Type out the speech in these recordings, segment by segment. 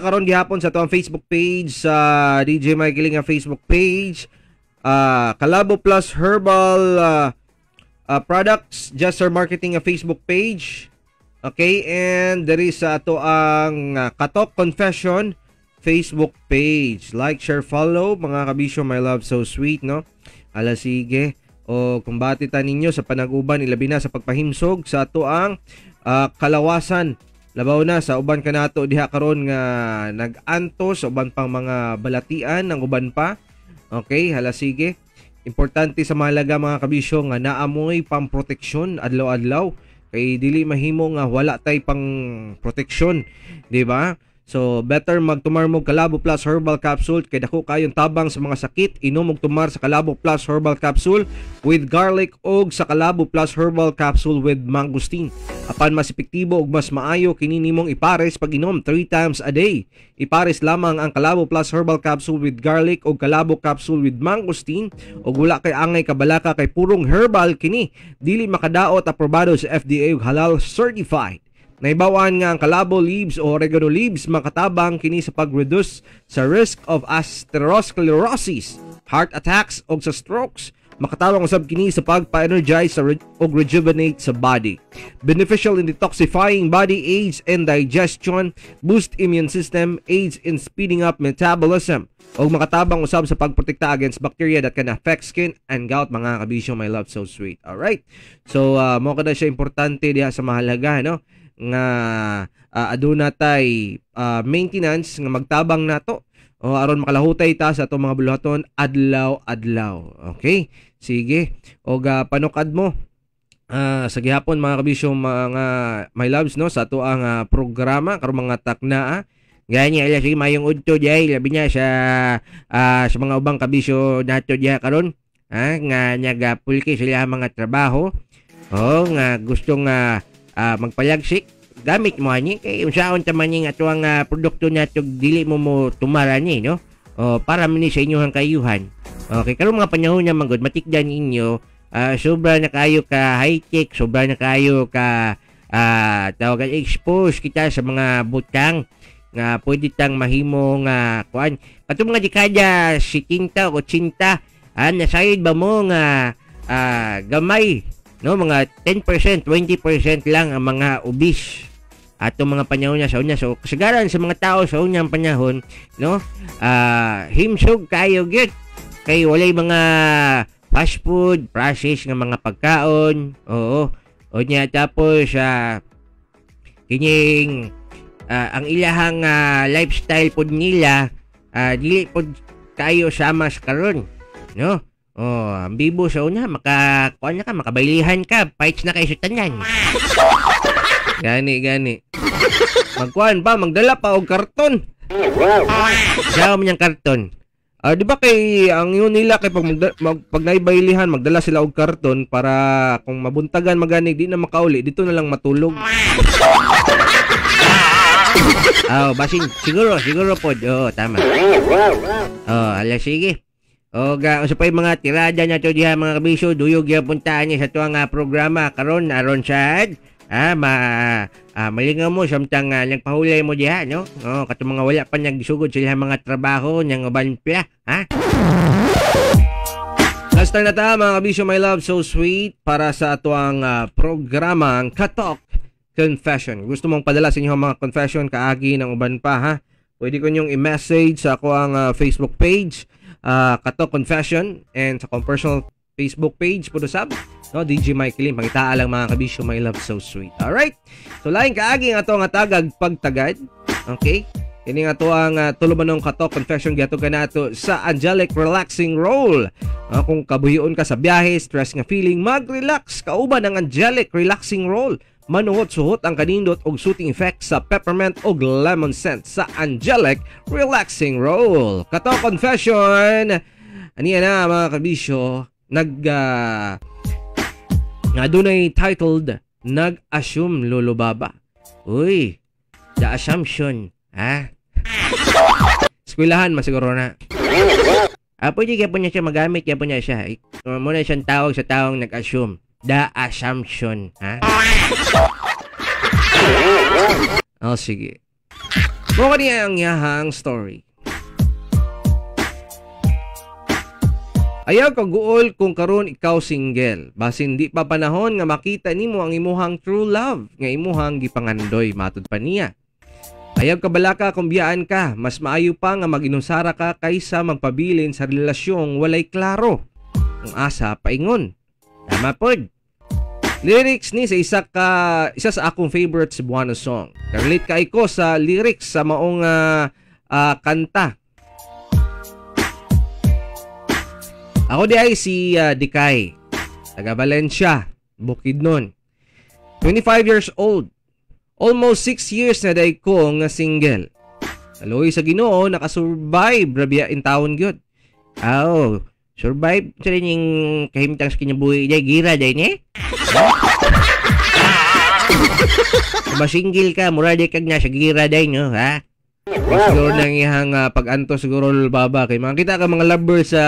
Karon gihapon sa atuang Facebook page, sa DJ Mikey nga Facebook page, Kalabo Plus Herbal Products, Jester Marketing nga Facebook page. Okay, and there is sa ato ang Katok Confession Facebook page. Like, share, follow, mga kabisyo, my love, so sweet, no? Ala sige. O kumbati ta ninyo sa panaguban, ilabi na sa pagpahimsog sa ato ang kalawasan. Labaw na sa uban kanato diha karon nga nag-antos sa uban pang mga balatian ng uban pa. Okay, hala sige. Importante sa mahalaga, mga kabisyo, nga naamoy pang proteksyon adlaw-adlaw kay dili mahimo nga wala tay pang proteksyon, di ba? So better magtumar mo Kalabo Plus Herbal Capsule kay dako kayong tabang sa mga sakit. Inom og tumar sa Kalabo Plus Herbal Capsule with garlic og sa Kalabo Plus Herbal Capsule with mangosteen. Apan mas epektibo ug mas maayo kini nimong ipares pag inom 3 times a day. Ipares lamang ang Kalabo Plus Herbal Capsule with garlic og Kalabo Capsule with mangosteen ug wala kay angay kabalaka kay purong herbal kini. Dili makadaot, aprobado sa FDA ug halal certified. Naibawan nga ang kalabo leaves o oregano leaves makatabang kini sa pag-reduce sa risk of atherosclerosis, heart attacks o sa strokes. Makatabang usab kini sa pagpa-energize sa og rejuvenate sa body. Beneficial in detoxifying body, aids in digestion, boost immune system, aids in speeding up metabolism. Og makatabang usab sa pagprotekta against bacteria that can affect skin and gout, mga kabisyo, my love, so sweet. All right. So mo kada siya importante diha sa mahalaga, no, nga aduna tay maintenance nga magtabang nato o aron makalahutay ta sa atong mga buluhaton adlaw-adlaw. Okay? Sige. Og panukad mo sa gihapon, mga kabisyo, mga my loves, no, sa ato ang programa karon mga takna. Gani, ala sige, mayong udto jay, labi niya sa mga ubang kabisyo nato diha karon ha, nga nagapulki sila mga trabaho o nga gusto nga magpalagsik, gamit mo ani kay unsaon ta man ning atuang produkto nato dili mo mo tumara ni, no, o para man ni sa inyong kayuhan. Okay, karon mga panahon na manggod matikdan ninyo, sobra na kayo ka high tech, sobra na kayo ka tawagan, expose kita sa mga butang nga pwede tang mahimo nga kuan. Katong mga dekada 70 o 80, nasayod ba mo nga gamay, no, mga 10%, 20% lang ang mga obese atong mga panahon na sa unya? So kasagaran sa mga tao sa unyang panahon, no, himsog kayo gyud kay walay mga fast food, process nga mga pagkaon. Oo, o niya tapos kining ang ilahang lifestyle pod nila dili pod kayo sama sa karon, no. Oh, ang bibo sa una, maka kuan na ka, makabaylihan ka, fights na kay sa tanan. Gani, gani. Magkuan pa, magdala pa og karton. Sa man yung karton? Ah, di ba kay ang yun nila kay pag naibaylihan, magdala sila og karton para kung mabuntagan magani di na makauli, dito na lang matulog. Oh, basin siguro, siguro pod. Oo, tama. Oh, ala sige. O ga unsa pa yung mga tirada nato diha, mga kabisyo, duyog gyapon ta niya sa tuang programa karon aron sad ma malingaw mo samtang nagpahulay mo diha, no? Oh, katong mga wala pa nagsugod sila mga trabaho nang uban pa, ha? Last time na ta, mga kabisyo, my love, so sweet, para sa atuang programa ang Katok Confession. Gusto mong padala sa inyong mga confession kaagi ng uban pa, ha? Pwede ko ninyong i-message sa ako ang Facebook page, Katok Confession, and sa akong personal Facebook page po sab, no, DJ Mike Lim. Pangitaa lang, mga kabisyo, my love, so sweet. Alright? So laing kaagi nga ato nga tagag pagtagad. Okay? Kini nga to ang tulumanong Katok Confession gihatod kanato sa Angelic Relaxing Roll. Kung kabuhion ka sa biyahe, stress nga feeling, mag-relax kauban ang Angelic Relaxing Roll. Manuhot-suhot ang kanindot og soothing effect sa peppermint og lemon scent sa Angelic Relaxing Roll. Katok Confession. Aniya na, mga kabisyo, nag nga dunay titled "Nag-assume Lolo Baba." Uy, the assumption, ha? Eskwelahan masiguro na. Pwede kaya po niya siya magamit, kaya po niya siya. Muna siyang tawag sa taong nag-assume. The assumption, ha? Oh, sige. Mao kani ang iyahang story. Ayaw kaguol kung karon ikaw single. Basin di pa panahon nga makita nimo ang imuhang true love nga imuhang gipangandoy, matud pa niya. Ayaw kabalaka kung biyaan ka, mas maayo pa nga mag-inusara ka kaysa magpabilin sa relasyong walay klaro. Kung asa paingon. Tama pod. Lyrics ni sa isa sa akong favorite Cebuano song. Karelate kay ko sa lyrics sa maong kanta. Ako di ay si Dikay, taga Valencia, Bukidnon. 25 years old. Almost 6 years na day ko nga single. Kaluoy sa Ginoo, nakasurvive rabia in taon gyud. Aw, survive sa rin yung kahimtang sa kinabuhi day, gira day ni. Kung single ka, mura day kag nasa gira day no, ha? Siguro nang ihang pag-anto siguro baba kay makita ka mga lover sa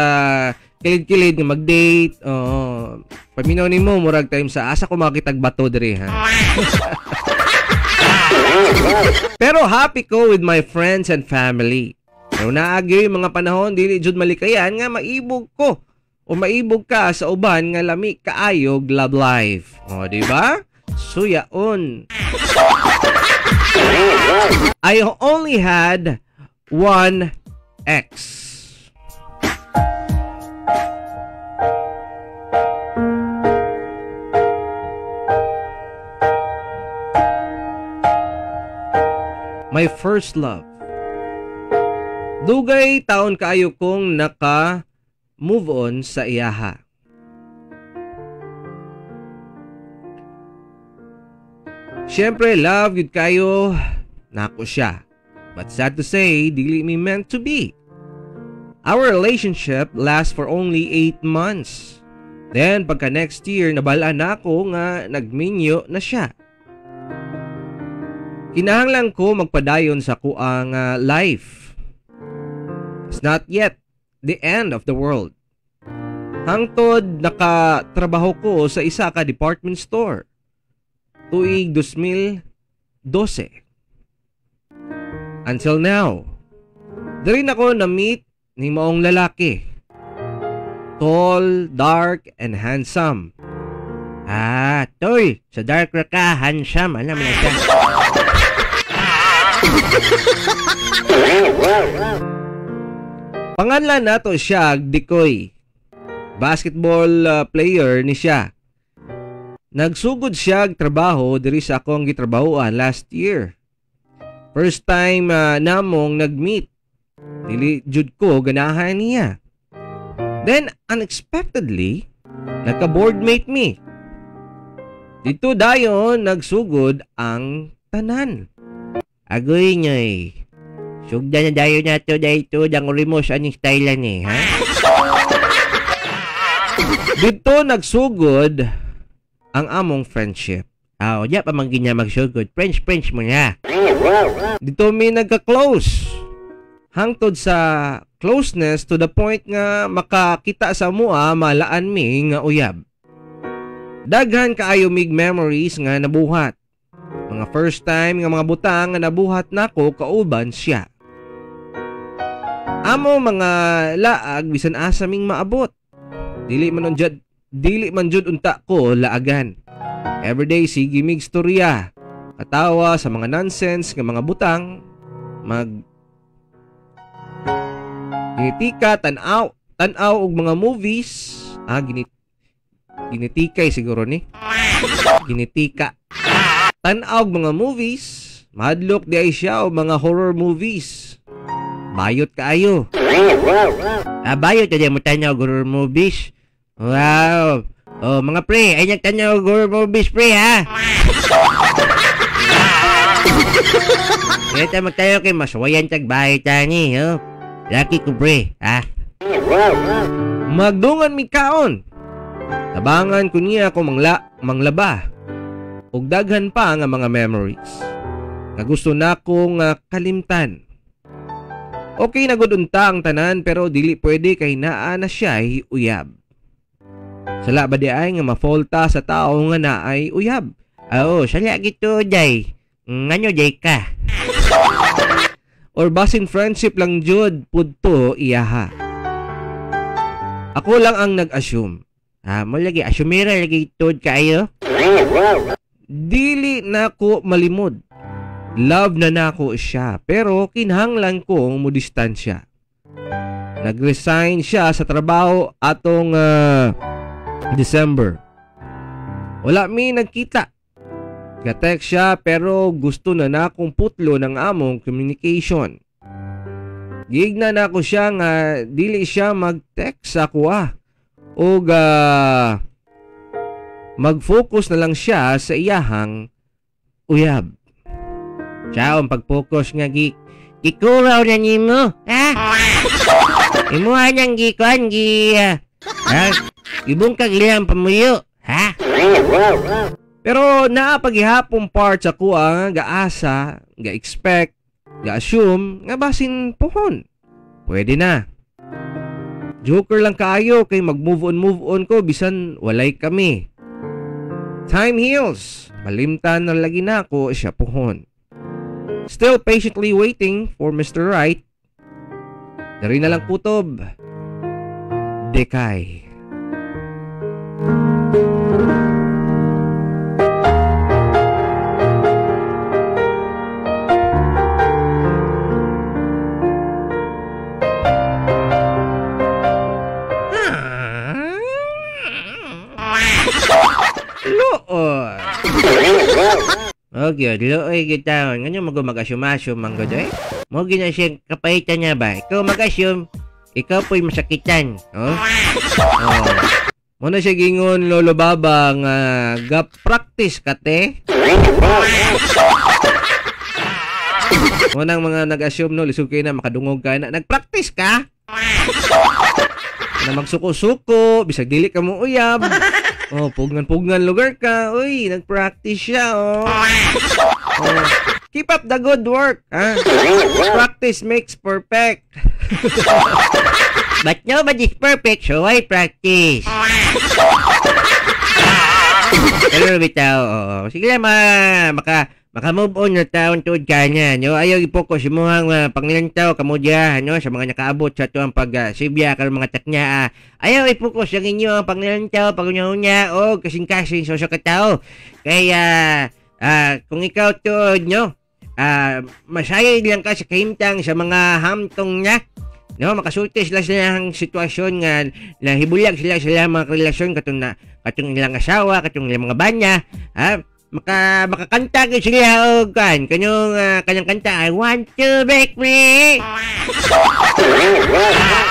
kilid-kilid nga mag-date. Oo. Paminaw nimo murag time sa asa ko makitag bato diri ha. Pero happy ko with my friends and family. Pero naagi mga panahon dili jud malikayan nga maibog ko o maibog ka sa uban nga lami kaayog love life. O di ba? Suyaon. I only had one ex. My first love. Dugay taon kaayo kong naka-move on sa iyaha. Siyempre, love gud kayo nako siya. But sad to say, dili mi meant to be. Our relationship last for only 8 months. Then, pagka next year, nabala na ako nga nagminyo na siya. Kinahanglan ko magpadayon sa kuang life. It's not yet the end of the world. Hangtod nakatrabaho ko sa isa ka department store. Tuig 2012. Until now, diri nako na-meet ni maong lalaki. Tall, dark, and handsome. Ah, tol, sa dark ra ka, handsome. Alam mo na siya. Panganlan nato siya Dikoy. Basketball player ni siya. Nagsugod siya og trabaho diri sa akong gitrabahoan last year. First time namong nag-meet. Dili jud ko ganahan niya. Then unexpectedly, nagka-boardmate me. Dito dayon nagsugod ang tanan. Agoy nyoy. Sugdan na dayon nato dayto dang ulimos aning style ni, ha? Dito nagsugod ang among friendship. Ah, diya pa man ginya magsugod. French mo na. Dito mi nagka-close. Hangtod sa closeness to the point nga makakita sa mua malaan mi nga uyab. Daghan kaayo mig memories nga nabuhat. Mga first time nga mga butang nga nabuhat nako kauban siya. Amo mga laag bisan asa ming maabot. Dili man jud unta ko laagan. Everyday sige mig storya. Katawa sa mga nonsense nga mga butang, mag ginitika, tan-aw og mga movies. Ah, ginitikay siguro ni. Ginitika. Tan-aw og mga movies, madlok di ay siya og mga horror movies. Bayot kaayo. Ah, bayot kaayo mo tan-aw og horror movies. Wow. Oh, mga pre, ay nagtan-aw og horror movies pre ha. Kaya ta magtayo kay maswayan tag bahay tani, oh. Lucky ko pre, ha. Magdungan mi kaon. Tabangan ko niya ako manglaba. Ug daghan pa nga mga memories. Nga gusto nako nga kalimtan. Okay na gud unta ang tanan pero dili pwede kay naa na siya'y uyab. Sala ba di ay nga mafolta sa tao nga naay uyab? Oo, sala gito day. Ngano day ka? Or basin friendship lang jud pudto iyaha. Ako lang ang nag-assume. Mo lagi assumera lagi tuod kaayo. Dili nako malimod. Love na nako siya pero kinahanglan kong mo distansya. Nag-resign siya sa trabaho atong December. Wala mi nagkita. Ga-text siya pero gusto na nakong putlo ng among communication. Gigna na ako siya nga dili siya mag-text sa ako og mag-focus na lang siya sa iyahang uyab. Siya ang pag-focus nga gikuraw na nimo, ha? Imuha niyang gikuan gi ha? Gibungkag ilang pamuyo, ha? Pero naa paghihapon part sa kuha nga gaasa, ga-expect, ga-assume nga basin pohon. Pwede na. Joker lang kaayo kay mag-move on ko bisan walay kami. Time heals. Malimtan na lagi na ako siya pohon. Still patiently waiting for Mr. Right. Dari na lang kutob. Dekay. Looy. Okay, looy kita. Ngano mag-assume-assume man gud eh. Mo gina siya kapaitan niya ba? Ikaw mag-assume, ikaw po'y masakitan. Oh? Oh. Muna siya gingon Lolo Baba nga ga-practice ka te. Munang mga nag-assume no, lisod kayo na makadungog ka na. Nag-practice ka? Na magsuko-suko, bisag dili ka mo uyab. Oh, pugnan-pugnan lugar ka. Uy, nag-practice siya, oh. Oh. Keep up the good work, ha? Practice makes perfect. But nobody's perfect, so why practice? Pero bitaw, oo. Sige lang, maka-move on na taon tuod ka niya, no? Ayaw i-focus mo ang panglantaw kamudya, no? Sa mga nakaabot sa tuwang pag-sibya karon mga taknya. Ayaw i-focus ang inyo ang panglantaw, pag-unya-unya, o kasing-kasing sa usa ka tawo. Kaya kung ikaw tuod, no? Masayod lang ka sa kahimtang sa mga hamtong niya, no? Makasulti sila sa ang sitwasyon nga nahibulag sila sa mga relasyon katong na katong ilang asawa, katong ilang mga banya, ha? Makakanta gyud sila og kan kanyong kanyang kanta, I want to break free.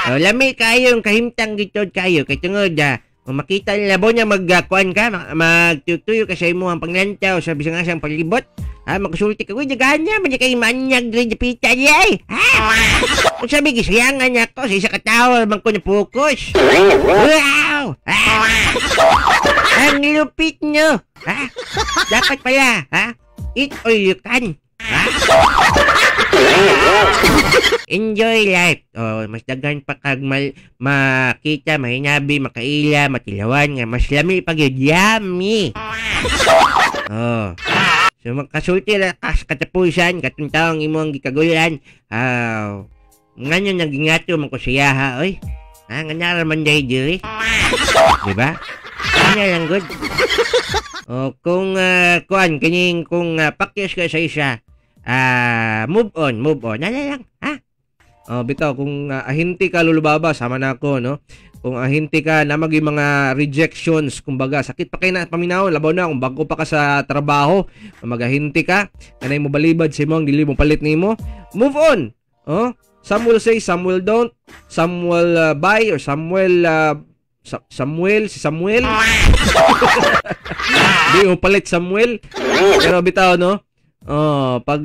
Oh, lami kayo ang kahimtang gitod kayo kay tungod makita nila bo niya magkuan ka, magtutuyo ka sa imo ang panglantaw sa bisan asang palibot. Ha, makasulti ka, uy, dagahan niya, man kay manyag rin pita niya, eh. Ha? Kung sabi, gisayangan niya ako sa isa ka tao, man ko na focus. Wow! Ha? Ang lupit nyo! Ha? Dapat pala, ha? Eat or you can. Ha? Enjoy life. Oh, mas daghan pa kag makita, mahinabi, makaila, matilawan nga, mas lami pag yun. Yummy! Oh. So makasulti ra kas katapusan katong taong imong gikagulan. Aw. Nganyo nagingato man ko siya ha, oy. Ha, nga ra man day diri. Di ba? Kanya lang good. O kung kuan kining kung pakyas ka sa isa, move on, move on. Nala lang, ha? Oh, bitaw kung ahinti ka Lolo Baba, sama na ako, no? Kung ahinti ka na maging mga rejections, kumbaga sakit pa kay na paminaw, labaw na kung bago pa ka sa trabaho, magahinti ka, kanay mo balibad sa imong dili mo palit nimo, move on. Oh, some will say, some will don't, some will buy or some will Samuel, si Samuel. Di mo palit Samuel. Pero bitaw, no? Oh, pag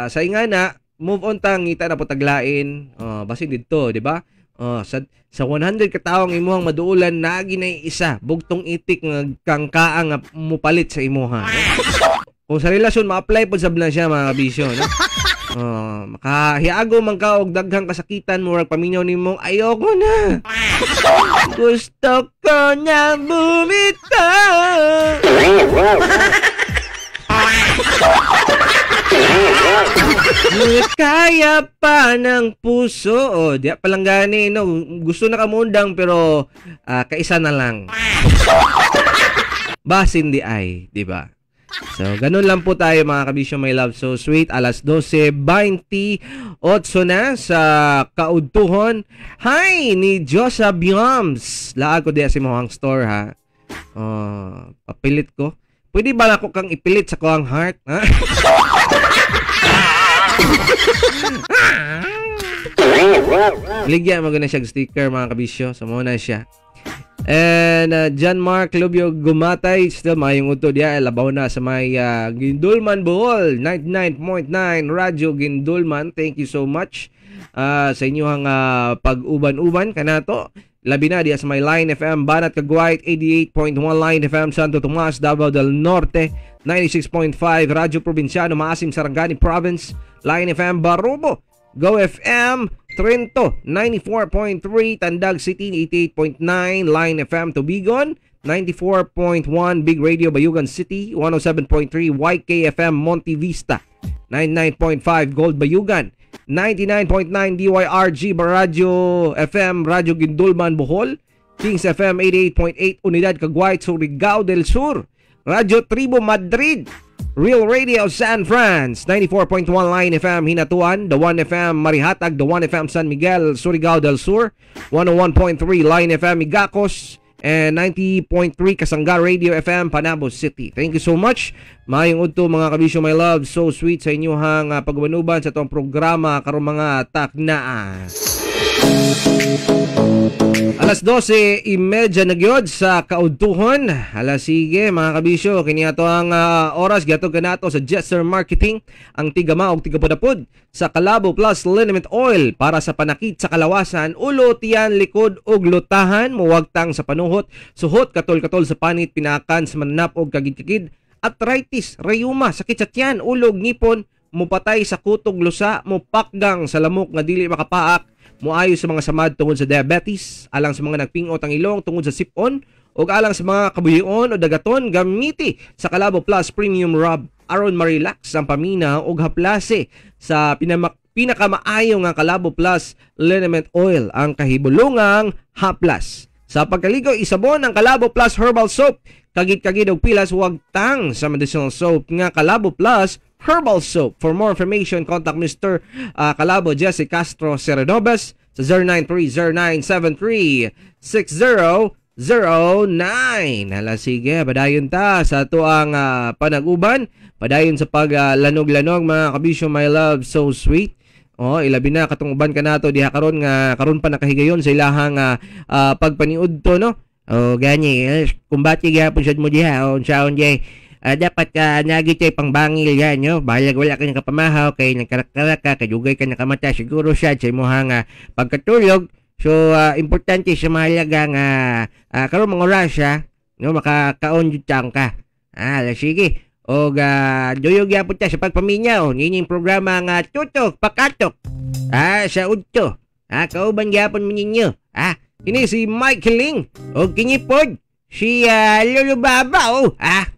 sa ingana, move on ta, ngita na po taglain. Oh, basin didto, di ba? Oh, sa 100 ka tawo ang imuhang maduulan, naagi na isa bugtong itik nga kangkaang nga mupalit sa imuha. No? Kung sa relasyon ma-apply pod sab na siya mga kabisyo, no? Oh, makahiago man ka og daghang kasakitan, murag paminaw nimo, ayoko na. Gusto ko na bumitaw. Kaya pa ng puso. O, di palang gani, no? Gusto na kamundang pero kaisa na lang. Basin di ay, di ba? So, ganun lang po tayo mga kabisyo, my love. So sweet, alas 12:28 na sa kaudtuhon. Hi, ni Josa Biams. Laag ko diya sa imong store ha. Oh, papilit ko. Pwede ba ako kang ipilit sa kuang heart? Ha? Ligya mo na siya sticker mga kabisyo. So, muna siya. And John Mark Lubio Gumatay, still mayong udto diya, labaw na sa may Gindulman Bohol, 99.9 Radyo Gindulman. Thank you so much sa inyong pag-uban-uban kanato. Labi na diya sa may Line FM Banat Caguayt, 88.1 Line FM Santo Tomas, Davao del Norte, 96.5 Radyo Probinsyano Maasim, Sarangani Province, Line FM Barubo, Go FM Trento, 94.3 Tandag City, 88.9 Line FM Tubigon, 94.1 Big Radio Bayugan City, 107.3 YKFM Monte Vista, 99.5 Gold Bayugan, 99.9 DYRG Radyo FM Radyo Gindulman Bohol, Kings FM 88.8 Unidad Caguayt, Surigao del Sur, Radyo Tribo Madrid, Real Radio San Franz, 94.1 Line FM Hinatuan, The 1 FM Marihatag, The 1 FM San Miguel, Surigao del Sur, 101.3 Line FM Migacos, and 90.3 Kasangga Radio FM Panabo City. Thank you so much. Maayong udto mga kabisyo, my love. So sweet sa inyong pagbanuban sa itong programa karong mga taknaa. Alas 12:30 na gyud sa kaudtuhon. Alas sige mga kabisyo, kini ato ang oras gihatod kanato sa Jester Marketing, ang tigama og tigapudapud sa Kalabo Plus Liniment Oil para sa panakit sa kalawasan, ulo, tiyan, likod ug lutahan, muwagtang sa panuhot, suhot, katol-katol sa panit, pinakan sa mananap og kagid-kagid, arthritis, rayuma, sakit sa tiyan, ulo ug ngipon, mupatay sa kutog lusa, mupakgang sa lamok nga dili makapaak, muayo sa mga samad tungod sa diabetes, alang sa mga nagpingot ang ilong tungod sa sipon, o alang sa mga kabuhion o dagaton, gamiti sa Kalabo Plus Premium Rub aron ma-relax ang pamina og haplase sa pinakamaayo nga Kalabo Plus Liniment Oil, ang kahibulungang haplas. Sa pagkaligo, isabon ang Kalabo Plus Herbal Soap. Kagid-kagid og pilas, wagtang sa medicinal soap nga Kalabo Plus Herbal Soap. For more information, contact Mr. Kalabo Jesse Castro Serenobes sa 09309736009. Hala sige, padayon ta sa tuang panag-uban, padayon sa paglanog-lanog mga kabisyo, my love, so sweet. Oh, ilabi na katong uban kanato diha karon nga karon pa nakahigayon sa ilahang pagpaniud to, no. Oh, gani, kumbati gyapon sad mo diha, oh, unsaon jay. Dapat nagi tay pangbangil yan, no? Bahalag wala ka nakapamahaw, kay nagkarak-karak ka, kay dugay ka nakamata, siguro siya sa imuhang pagkatulog. So, importante sa mahalaga nga karon mga oras, no, makakaon jud ka. Ah, sige. Og duyog gyapon ta sa pagpaminyaw nining programa nga Tutok Pakatok. Ah, sa udto. Ah, kauban gyapon mi ninyo. Ah, kini si Mike Ling og kini pod si Lolo Baba, oh. Ah.